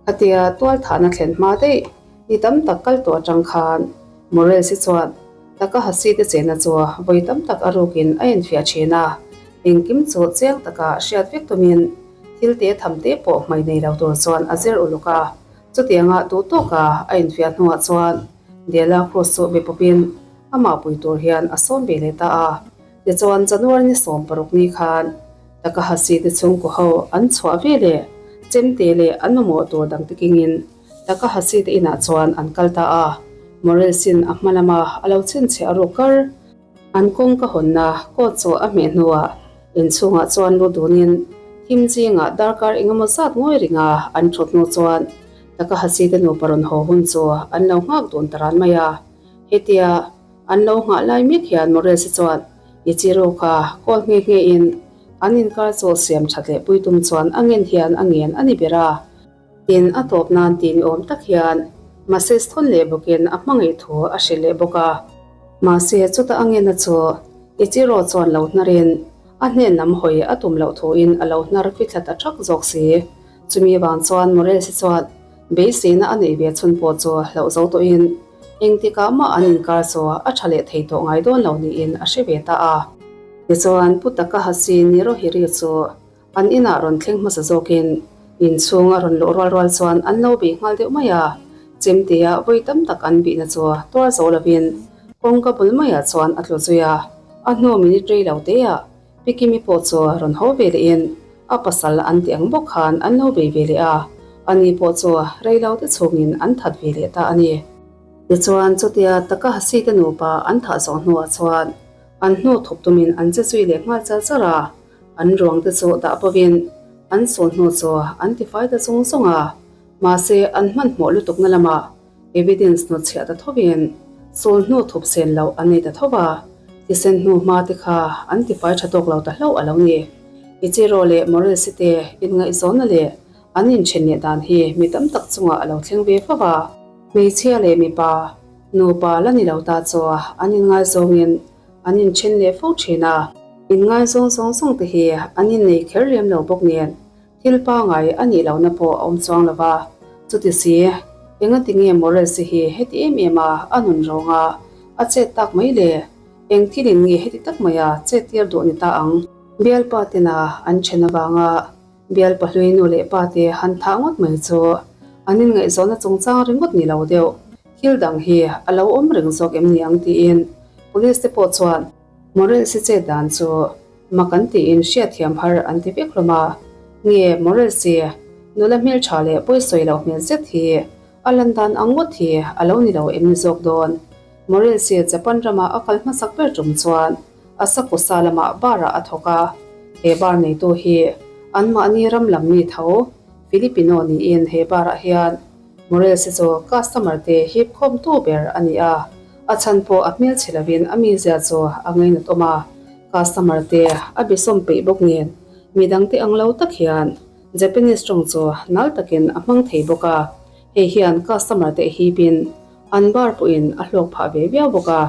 Khatia tualthahna thlen hma daih ni tam tak kal tawh atang khan. Morales-i chuan Takahashi te chenna chu vawi tam tak a rukin a enfiah thin a, engkim chu chiang taka hriat vek tumin thil te tham te pawh hmai nei lo tur chuan a zir uluk a. Chutianga duh tawka a infiah hnuah chuan De La Cruz chu be pawpin amah pui tur hian a sawm ve leh ta a. Tichuan January ni 16 ni khan Takahashi te chhungkaw ho an chhuah ve leh chemte leh an mamawh tur dangte kengin Takahashi te inah chuan an kal ta a. Morales-in a hma lama a lo chhinchhiah ruk kar. An kawngka hawnna kawt chu a hmeh hnuah inchhungah chuan lu dunin thim zingah darkar engemaw zat ngawi ringa an thut hnu chuan Takahashi te nupa rawn haw hun chu an lo nghak dun ta ran mai a. Hetia an lo nghah lai mek hian Morales-i chuan Ichiro kha call nghe nghe in an inkar chu siam that leh pui tum chuan a ngen hian a ngen a ni ber a. Tin, a tawp nan tih ni awm tak hian message thawn leh bawkin a hmangaih thu a hrilh leh bawk a. Mahse, chuta a ngena chu Ichiro chuan lo hnarin a hnen lam hawi a tum loh thuin a lo hnar fithla ta thak zawk si. Chumi vang chuan Morales-i chuan beiseina a neih ve chhun pawh chu hlauh zo tawhin engtikah mah an inkar chu a tha leh thei tawh ngai dawn lo niin a hre ve ta a. Tichuan, Pu Takahashi Nirohiri chu An inah rawn thleng hmasa zawkin inchhung a rawn luh rual rual chuan an lo bei nghal deuh mai a, chemtea vawi tam tak an bihna chu tuar zo lovin kawngka bul maiah chuan a tlu zui a, a hnu minute rei lo teah Pi Kimi pawh chu rawn haw ve lehin a pasal an tih ang bawk khan an lo bei ve leh a, ani pawh chu rei lo te chhungin an that ve leh ta a ni. Tichuan chutia Takahashi te nupa an thah zawh hnuah chuan an hnu thup tumin an che zui leh nghal char char a. An ruang te chu dah bovin an sawn hnu chu an tifai ta chung zawng a, mahse an hmanhmawh lutukna lamah evidence hnutchhiah ta thovin sawn hnu thup sen loh an nei ta tho va, thisen hnu hma te kha an tifai tha tawk lo ta hlauh a lo ni. Ichiro leh Morales-i te inngaihzawnna leh an inthen leh dan hi mi tam tak chungah a lo thleng ve fo va. Hmeichhia leh mipa, nupa la ni lo ta chu an inngaizawngin An inthen leh fo thin a. Inngaizawng zawng zawng te hi an innei kher lem lo bawk nen thil pangai a nih lohna pawh a awm chuang lo va. Chuti si, engati nge Morris-i hi heti em em a a nun rawng a, a chet tak mai le? Eng thilin nge heti tak maia chet tir duh ni ta ang? Bialpa tena an then avanga bialpa hlui nu leh pa te han thah ngawt mai chu an inngaihzawnna chungchang ringawt ni lo deuh. Thil dang hi a lo awm reng zawk em ni ang tiin Police te pawh chuan Morales-i chet dan chu mak an tiin hriatthiam har an ti vek hlawm a. Nge Morales-i nula hmeltha leh pawisawi loh hmel zet hi a lan dan ang ngawt hi a lo ni lo em ni zawk dawn? Morales-i Japan rama a kal hmasak ber tum chuan Asakusa lamah bar-ah a thawk a, he bar neitu hi anmahni ram lam mi tho Filipino niin he bar-ah hian Morales-i chu customer te hip khawmtu ber a ni a, a chhan pawh a hmel chhe lovin a mizia chu a ngainat awm a, customer te a be sawm peih bawk nen midang te ang lo tak hian Japanese tawng chu nal takin a hmang thei bawk a, hei hian customer te hipin an bar pawhin a hlawk phah ve viau bawk a,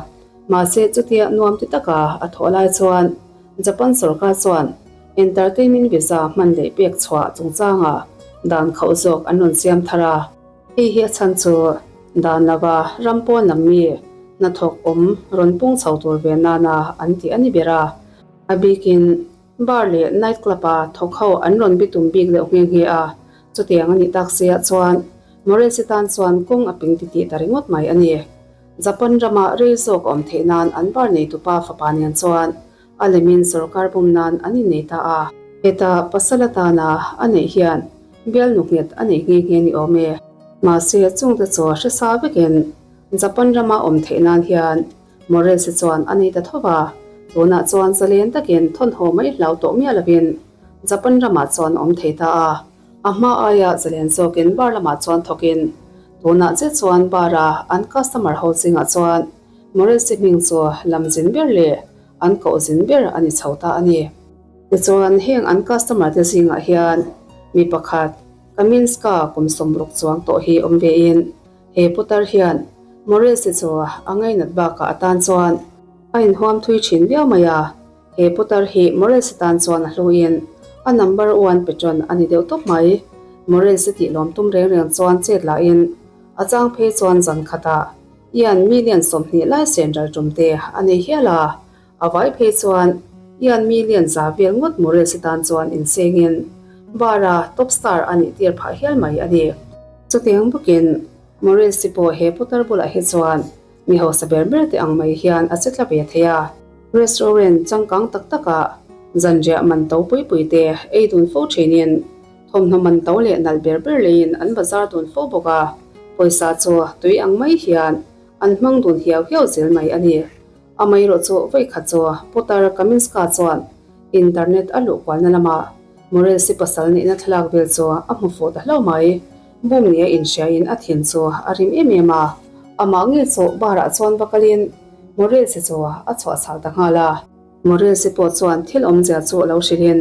mahse chutia nuam ti taka a thawh lai chuan Japan sorkar chuan Entertainment visa hman leh pek chhuah chungchangah dan khauh zawk an rawn siam thar a. Hei hi a chhan chu dan lova ram pawn lam mi hnathawk awm rawn pung chho tur ve nana an tih a ni ber a. A bikin bar leh night club-a thawk ho an rawn bitum bik deuh nghe nghe a. Chutiang a nih tak siah chuan Morris-i tan chuan kawng a ping titih ta ringawt mai a ni. Japan rama rei zawk a awm theih nan an bar neitupa fapa nen chuan A lemin sorkar bum nan an innei ta a. Heta pasal atana a neih hian bialnu nghet a nei nghe nghe ni awm e. Mahse chungte chu hre sa vekin Japan rama awm theih nan hian Morris-i chuan a nei ta tho va. Tunah chuan zalen takin thawnhaw mai hlau tawh miah lovin Japan ramah chuan awm thei ta a. A hma aia zalen zawkin bar lamah chuan thawkin tunah che chuan bar-a an customer ho zingah chuan Morris-i hming chu lam zin ber leh an koh zin ber a ni chho ta a ni. Tichuan, heng an customer te zingah hian mi pakhat Kaminska kum 60 chuang tawh hi awm vein he putar hian Morris-i chu a ngainat bakah atan chuan a inhuam thui thin viau mai a. He putar hi Morris-i tan chuan a hluin a number one patron a ni deuh tawp mai. Morris-i tih lawm tum reng reng chuan chet lahin a chang phei chuan zan khatah. Yen million 20 lai senral tum te a nei hial a, a vai phei chuan yen million za vel ngawt Morales-i tan chuan insengin bar-a top star a nih tir phah hial mai a ni. Chutiang bawkin Morales-i pawh he putar bulah hi chuan mi hausa ber ber te ang mai hian a che tla ve thei a. Restaurant changkang tak takah zanriah man to pui pui te ei dun fo thinin Thawmhnaw man to leh nalh ber ber leiin an bazar dun fo bawk a, pawisa chu tui ang mai hian an hmang dun hiau hiau zel mai a ni. Amaherawh chu vawikhat chu Putar Kaminska chuan internet a luh kualna lamah Morelsi pasal neihna thlalak vel chu a hmu fuh ta hlauh mai. Bum nia inhriain a thin chu a rim em em a, amah ngei chu bar ah chuan va kalin Morelsi chu a chhuahchhal ta nghal a. Morelsi pawh chuan thil awmzia chu lo hrilhin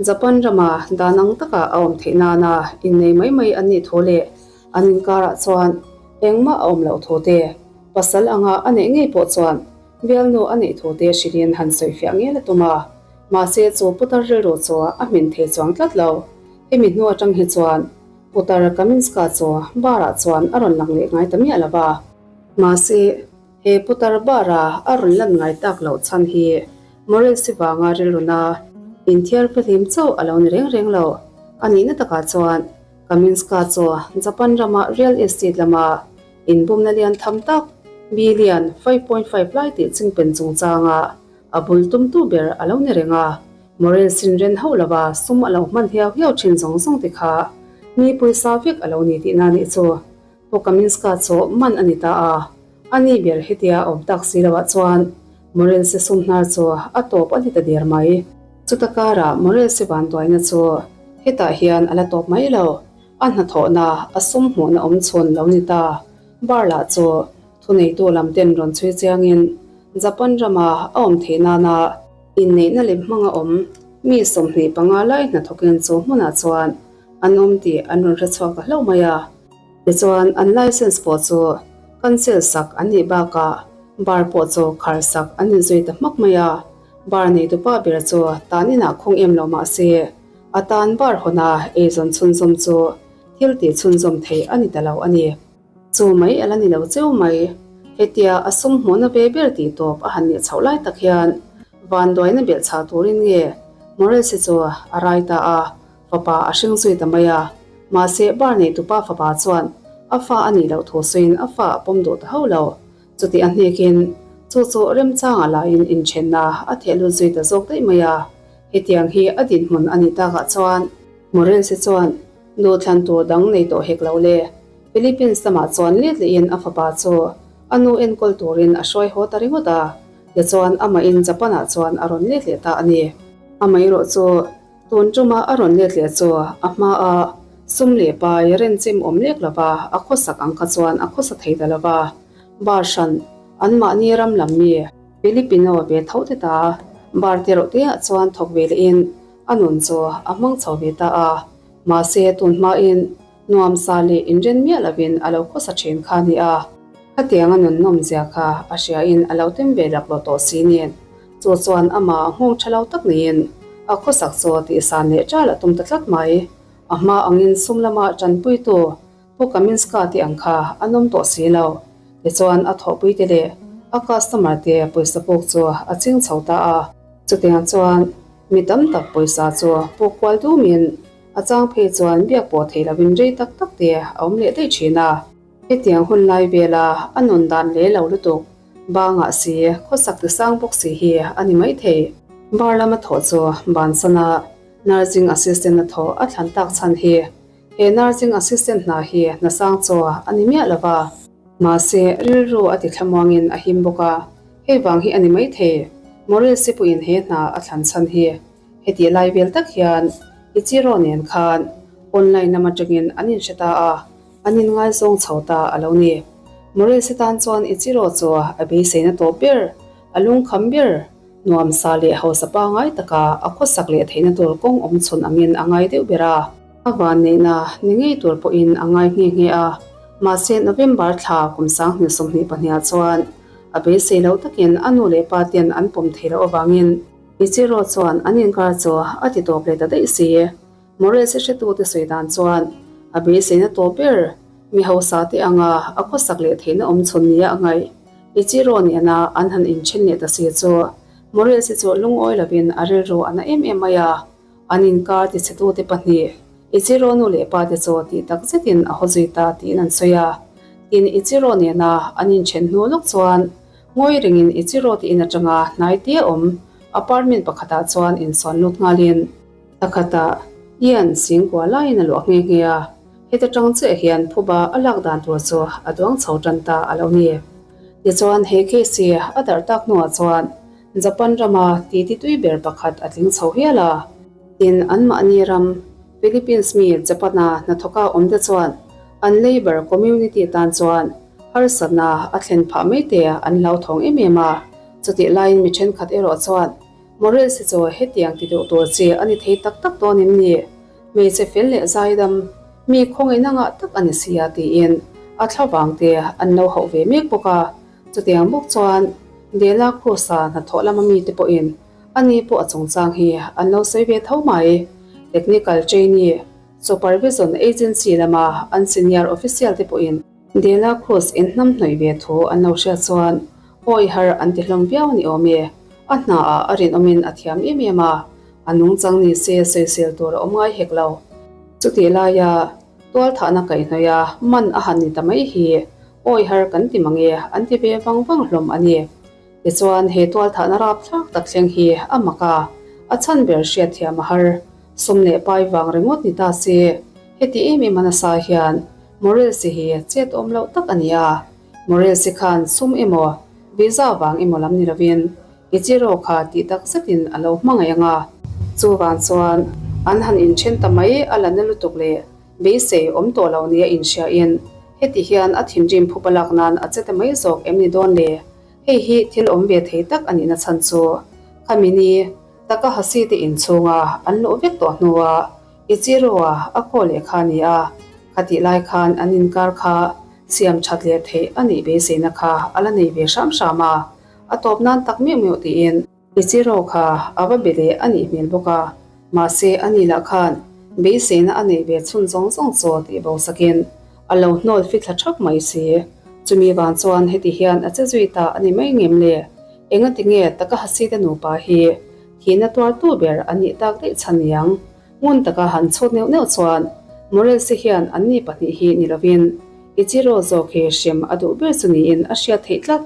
Japan rama dan ang taka a awm theih nana innei mai mai an nih thu leh an inkarah chuan engmah a awm loh thu te, pasal anga a neih ngei pawh chuan bialnu a neih thu te hrilhin han sawifiah ngel a tum a, mahse chu putar rilru chu a hmin thei chuang tlat lo. Hemi hnu atang hi chuan putar Kaminska chu bar ah chuan a rawn lang leh ngai ta miah lo va. Mahse. He putar bara a rawn lan ngai tak loh chhan hi Morris-i vanga rilruna inthiar fahlim chauh a lo ni reng reng lo. A nihna takah chuan Kaminska chu Japan rama real estate lama inbumna lian tham tak billion 5.5 lai tih chingpen chungchanga a bul tumtu ber a lo ni reng a. Morris-in ren hauh lova sum a lo hman hiau hiau thin zawng zawng te kha mi pawisa vek a lo ni tihna nih chu. Pu Kaminska chu man a ni ta a, a ni ber hetia awm tak si loah chuan Morelse sum hnar chu a tawp a ni ta der mai. Chuta karah Morelse vanduaina chu hetah hian a la tawp mai lo, a hnathawhna, a sum hmuhna awm chhun lo ni ta. Bar lah chu thuneitu lam ten rawn chhui chiangin Japan rama a awm theih nana inneihna lem hmanga awm mi 25 lai hnathawkin chu hmunah chuan an awm tih an rawn hre chhuak ta hlauh mai a. Tichuan, an license pawh chu cancel sak an nih bakah bar pawh chu khar sak an inzui ta hmak mai a. Bar neitupa ber chu tan inah khawng em lo mah se, a tan bar hawna eizawn chhunzawm chu thil tih chhunzawm theih a ni ta lo a ni. Chu mai a la ni lo cheu mai. Hetia a sum hmuhna ve ber tih tawp a han nih chhoh lai tak hian vanduaina belh chhah turin nge Morris-i chu a rai ta a. Fapa a hring zui ta mai a, mahse bar neitupa fapa chuan a fa a nih loh thu sawiin a fa a pawm duh ta hauh lo. Chuti a hnekin chu chu remchanga laiin inthenna a theh lut zui ta zawk daih mai a. Hetiang hi a dinhmun a nih takah chuan Morelse chuan duhthlan tur dang nei tawh hek lo le. Philippines lamah chuan let lehin a fapa chu a nu enkawl turin a hruai haw ta ringawt a, tichuan amahin Japan-ah chuan a rawn let leh ta a ni. Amaherawh chu Tun tuma a rawn let leh chu a hma a sum leh pai renchim awm lek lova a khawsak ang kha chuan a khawsa thei ta lova, bar hran anmahni ram lam mi Filipino ve tho te ta bar te rawh te ah chuan thawk ve leh in a nun chu a hmang chho ve ta a, mahse tun hma in nuamsa leh inren miah lovin a lo khawsa thin kha a ni a. Khatiang a nun nawmzia kha a hria in a lo tem ve laklawh tawh si nen Chu chuan amah nghawng tha lo tak niin a khawsak chu tihsan leh ṭal a tum ta tlat mai. A hma angin sum lama ṭanpuitu Pu Kaminska tih ang kha an awm tawh si lo. Tichuan a thawhpuite leh a customer te pawisa puk chu a ching chho ta a. Chutiang chuan mi tam tak pawisa chu puk kual dumin a chang phei chuan biak pawh thei lovin rei tak tak te a awm leh daih ṭhin a. Hetiang hun lai vela a nun dan leh lo lutuk Bangah si, khawsak ti sang bawk si hi a ni maithei. Bar lama thawh chu bansana nursing assistant a thawh a thlan tak chhan hi. He nursing assistant hna hi hna sang chaw a ni miah lova. Mahse, rilru a ti thlamuangin a him bawk a, hei vang hi a ni maithei. Morel sipuiin he hna a thlan chhan hi. Heti lai vel tak hian Ichiro nen khan online lam atangin an inhre ta a. An inngaizawng chho ta a lo ni. Morris-i tan chuan Ichiro chu a beiseina tawp ber, a lungkham ber, nuamsa leh hausa pangai taka a khawsak leh theihna tur kawng awm chhun angin a ngai deuh ber a. A vanneihna ni ngei tur pawhin a ngai nghe nghe a, mahse November thla kum 2022 ah chuan a beisei loh takin a nu leh pa ten an pawm thei loh avangin Ichiro chuan an inkar chu a ti tawp leh ta daih si. Morris-i hretute sawi dan chuan a beiseina tawp ber. Mi hausa te anga a khawsak leh theihna awm chhun nia a ngaih. Ichiro nena an han inthen leh ta si chu Morris-i chu lungawi lovin a rilru a na em em mai a. An inkar tichhetute pahnih, Ichiro nu leh pa te chu tih tak zetin a haw zui ta tiin an sawi a. Tin, Ichiro nena an inthen hnu lawk chuan ngawi rengin Ichiro te in atanga hnai te awm apartment pakhatah chuan insawn lut nghalin, Pakhatah Ian singkua laiin a luah nghe nghe a, heta tang chiah hian phuba a lak dan tur chu a duang chho tan ta a lo ni. Tichuan he case hi a darh tak hnuah chuan Japan rama titi tui ber pakhat a tling chho hial a. Tin, anmahni ram Philippines mi Japan-a hnathawka awmte chuan an labour community tan chuan harsatna a thlen phah mai te an hlauthawng em em a, chutih laiin mi thenkhat erawh chuan Morris hi chu hetiang ti deuh tur chi a ni thei tak tak dawn em ni? Hmeichhe fel leh zaidam, mi khawngaihna ngah tak a ni sia tiin a thlavang te an lo hauh ve mek bawk a. Chutiang bawk chuan De La Cruz-a hnathawh lama mite pawhin ani pawh a chungchang hi an lo sawi ve tho mai. Technical trainee, supervision agency lama an senior official te pawhin De La Cruz inhnamhnawih ve thu an lo hriat chuan Awi har an ti hlawm viau a ni awm e. A hna ah a rinawmin a thiam em em a, a nungchang ni se sawisel tur a awm ngai hek lo. Chutih laia tualthahna kaihhnawih a man a han ni ta mai hi awi har kan ti mang e an ti ve vang vang hlawm a ni. Tichuan he tualthahna rapthlak tak thleng hi a mak a, a chhan ber hriatthiam a har. Sum leh pai vang ringawt ni ta se, heti em em a nasa hian Morelsi hi chet awm loh tak a ni a. Morelsi khan sum emaw, visa vang emaw lam ni lovin Ichiro kha tih tak zetin a lo hmangaih ang a. Chuvang chuan an han inthen ta mai a la na lutuk leh beisei awm tawh lo nia inhriain heti hian a thinrim phup a lak nan a che ta mai zawk em ni dawn le? Hei hi thil awm ve thei tak a nihna chhan chu khami ni Takahashi te inchhunga an luh vek tawh hnua Ichiro-a a khaw leh kha a ni a, khatih lai khan an inkar kha siam that leh theih a nih beiseina kha a la nei ve hram hram a, a tawp nan tak meuh meuh tiin. Ichiro kha a va be leh a nih hmel bawk a, mahse a ni lah khan beiseina a neih ve chhun zawng zawng chaw tih bo sakin a lo hnawl fithla thap mai si. Chumi vang chuan heti hian a che zui ta a ni mai ngem le? Engati nge Takahashi te nupa hi thihna tuartu ber an nih tak daih chhan niang? Ngun taka han chhut neuh neuh chuan Morelsi hian anni pahnih hi ni lovin Ichiro zawk hi hrem a duh ber chu niin a hriat theih tlat.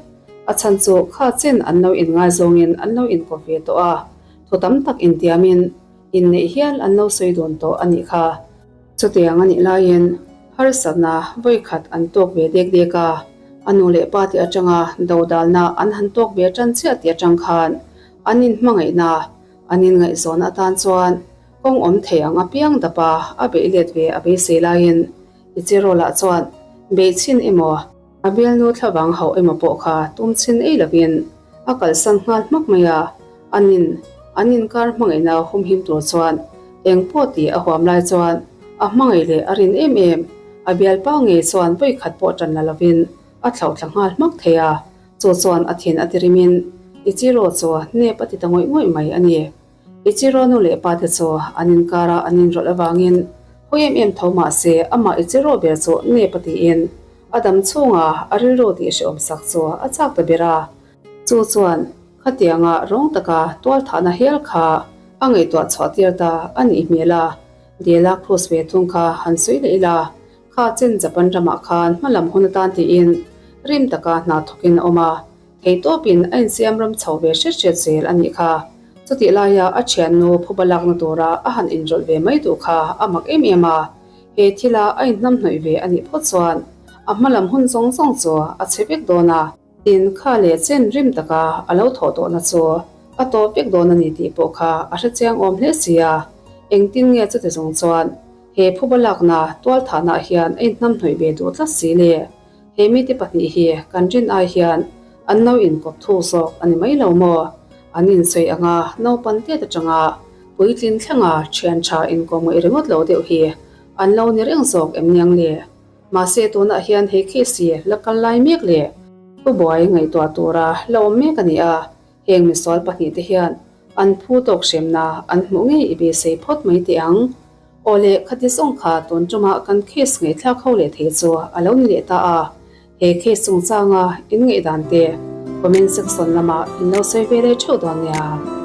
A chhan chu kha chen an lo inngaizawngin an lo inkawp ve tawh a, thu tam tak intiamin inneih hial an lo sawi dun tawh a nih kha. Chutiang a nih laiin harsatna vawikhat an tawk ve dek dek a, a nu leh pa te atanga dodalna an han tawk ve tan chiah tih atang khan an inhmangaihna An inngaihzawn atan chuan kawng awm thei ang apiang dapa a beih let ve a beisei laiin Ichiro lah chuan beih chhin emaw, a bialnu thlavang hauh emaw pawh kha tum chhin ei lovin a kalsan nghal hmak mai a, an in an inkar hmangaihna humhim tur chuan eng pawh tih a huam lai chuan a hmangaih leh a rin em em, a bialpa ngei chuan vawikhat pawh tan la lovin a thlauhthla nghal hmak thei a. Chu chuan a thin a ti rimin Ichiro chu nep a ti ta ngawih ngawih mai a ni. Ichiro nu leh pa te chu an inkara an inrawlh avangin hawi em em tho mah se amah Ichiro ber chu nep a tiin a dam chhunga a rilru tih hrehawm sak chu a chak ta ber a. Chu chuan khatianga rawng taka tualthahna hial kha a ngaihtuah chhuah tir ta a nih hmel a, De La Cruz ve thung kha han sawi leh ila. Kha chen Japan ramah khan hmalam hun atan tiin rim taka hna thawkin a awm a, theihtawpin a insiam ram chho ve hret hret zel a nih kha. Chutih laia a thiannu phuba lakna tura a han inrawlh ve mai duh kha a mak em em a, he thila a inhnamhnawih ve a nih phawt chuan a hmalam hun zawng zawng chu a chhe vek dawn a. Tin, kha leh chen rim taka a lo thawh tawhna chu a tawp vek dawn a ni tih pawh kha a hrechiang awm hle si a, engtin nge chuti zawng chuan he phuba lakna tualthahna hian a inhnamhnawih ve duh tlat si le? He mite pahnih hi kan rin ai hian an lo inkawp thuk zawk a ni mai lo maw? An insawi anga naupan tet atanga puitlin thlenga thian tha inkawmngaih ringawt lo deuh hi an lo ni reng zawk em niang le? Mahse tunah hian he case hi la kal lai mek leh thubuai ngaihtuah tura la awm mek a ni a, heng misual pahnihte hian an phu tawk hremna an hmuh ngei i beisei phawt mai teh ang. Aw le, khati zawng kha tun ṭuma kan case ngaihthlak ho leh thei chu a lo ni leh ta a, he case chungchanga in ngaihdan te comment section lamah in lo sawi ve leh ṭheuh dawn nia.